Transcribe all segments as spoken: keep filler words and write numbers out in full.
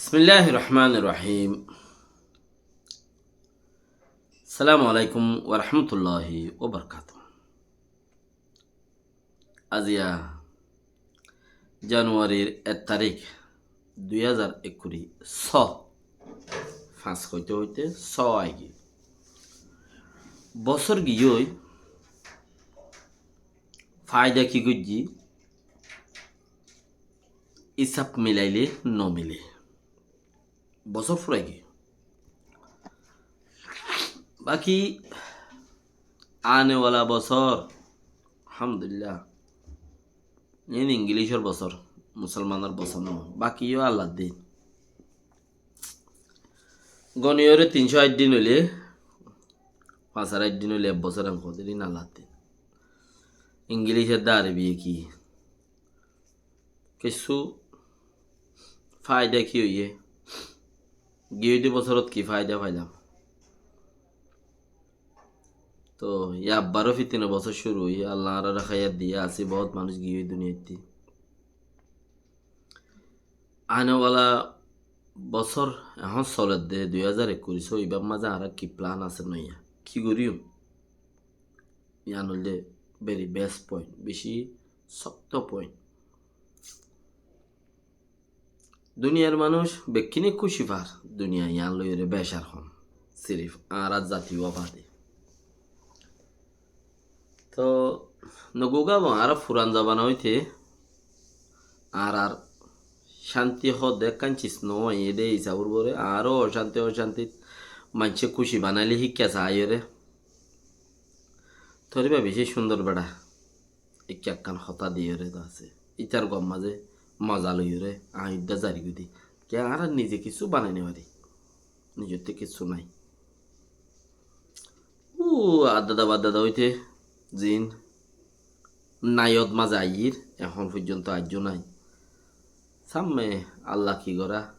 Bismilláhir Rohmánir Rohím. Assalamu aláikum wa rahmatulláhi wa barakátuhu. Aziya januarir ek tarík, dui házar ekkuri só. Fañs hoité hoité só aigiyói. Bosór giyói, faida ki goijjí, isab milailé nomilé. Bosór furai giyói. Baki ane wala bosór, alhamdulillah, iín Ingilícor bosór, musolmanor bosór no, baki yó Allar din. Goniyóre tin cót ait din óile, fañs ar ait din óile, ek bosór en hoóde iín Allar din. Ingilíc edde Arobi ki? Kessú faida ki óiye? Giyói de bosórot ki faida failam? Toh yá abbaró fitina bosór cúru óiye, Allah añáráre háyat diyé, así boóut manúic giyói duniyaittí. Ane wala bosór ehón soledde, dui házar ekkuri só, ibár mazé añárar ki plan asé noya? Ki goríyum? Yián óilde very best point, beci sokto point. Duniyar manúic bekkúne kúci far, duniya yián loiyóre becar hom, sirif añárar zati wafade. Toh nogugá bo, añára furan zobana óite añárar cánti hoóde ekkán cis no aiyé de isabor uore, añára ocánti ocántit maincé kúci banailé híkka saáiyore. Tóriba beci cúndor beça. Ekká ekkán hotá diyóre de asé. Ítar gom mazé moza loiyóre aññí uddá zari goi dí. Kiyá añára nize kissú banai no fari. Nizottú kissú nái. Ú addada baddada óite ziín naiyot mazé aiyír, ehón foijjonto aijjó nái. Sámme Allah ki gorá,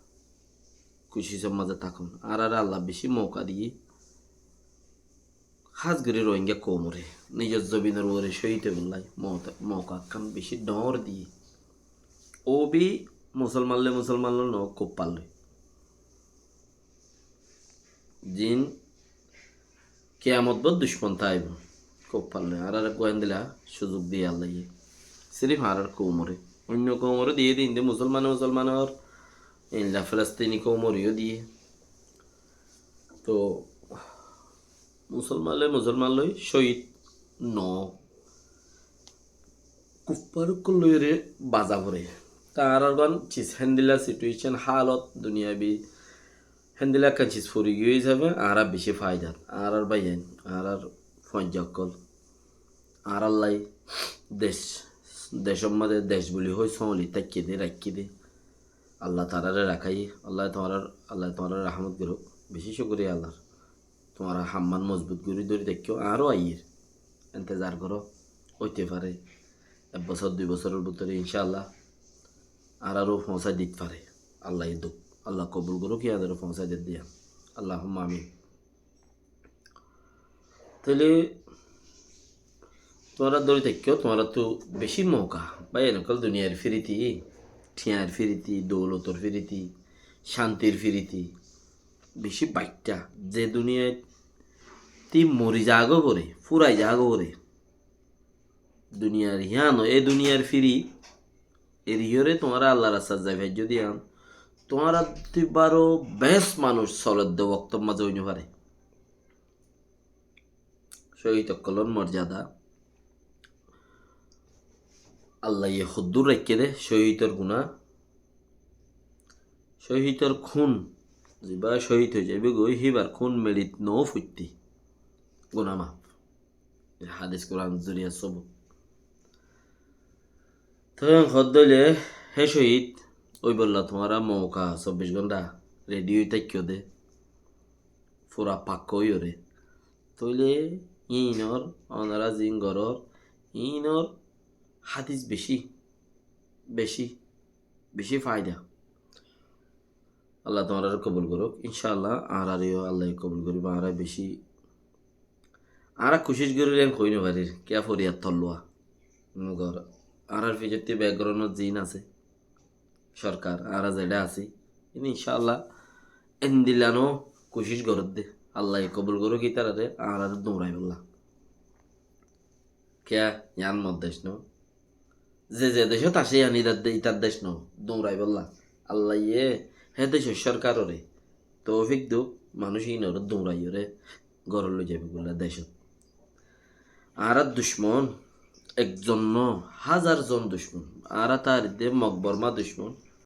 kucicor mazé tákon. Añáráre Allah bicí mouka diyé. Hás gorí Rohingya koumoré nizor zobinor uore cóhid óibolla mouka, mouka ekkán bicí dhoóñr diyé. Ó bi musolman loi musolman loi noó, kuffar loi. Ziín kiyamot bór ducmon táibo, kuffar loi. Añáráre eggúa endilla cúzuk diyé Allaye. Sirif añárár koumoré. Oinno koumoré diyé de, inde musolmane musolmanor, endilla Filistini koumoré yó diyé. Toh musolman loi musolman loi cóhid noó, kuffar ókkol loiyóre baza foré. Te añárar gán cis héndilla situécon, hálot, duniyabi héndilla ekkán cis fori giyé hísabe añára bicí faidat. Añárar báiyain, añárar fuañijja ókkol, añárálla dec, decór mazé dec buli hoi sóoli táikke dé, raikké dé. Allah taráre rakáiye. Allah tuáñrar, Allah tuáñrar rahámot gorók. Bicí cúkuriya Allar. Tuáñra hammán mozbut gorí dóri táikko, añáró aiyér. Entezar goró, óite fare. Ek bosór, dui bosóror bútore incá Allah añáráre foóñsai dit fare. Allaye dóuk, Allah kobul gorók, yíanoré foóñsai dé de yián. Allahumma amin. Tóile tuáñra dóri táikko, tuáñrattú bicí mouka. Báiyain ókkol, duniyar fíriti, thiañr fíriti, doulotor fíriti, cántir fíriti bicí baiththá. Ze duniyait tui mori zagói foré, fúrai zagói foré, duniyar yián, e duniyar fíri eriyóre tuáñra Allar rastat zai faijjó de yián, tuáñrattú baró bes manúic soledde woktór mazé ói no fare. Cóhid ókkolór morzada Allaye hoddúr raikké dé, cóhidor guná, cóhidor kún, zibá cóhid ói zaibói goi, híbar kún meçit noó foittí, guná maf. E hádis Kuran zoriya sobut. Tói hoddé óile hé cóhid óibolla tuáñra mouka sobbic gónta redi ói táikko dé, fura pakka óiyoré. Tóile iínor, onora ziín gorór, iínor hádis bicí, bicí, bicí faida. Allah tuáñráre kobul gorók. Incá Allah, añáráre yó Allaye kobul goríbo. Añára bicí, añára kucíc gorír, en hoi no farír, kiyá foriyat tolluwa. Mogor añárár fiçottí bekgrónot ziín asé, sorkar, añára zeçé así, Ín incálla endilla no kucíc goródde. Allaye kobul gorók ítararé, añáráre duñraibólla. Kiyá, yián mor dec no? Ze ze decót asé yián ítar de-, ítar dec no, duñraibólla. Allaye hé decór córkaroré toufik douk, manúic íinoré duñraiyoré górot loi zaibólla decót. Añárar ducmon ekzon no, házar zon ducmon. Añára táridde Mog Bormá ducmon,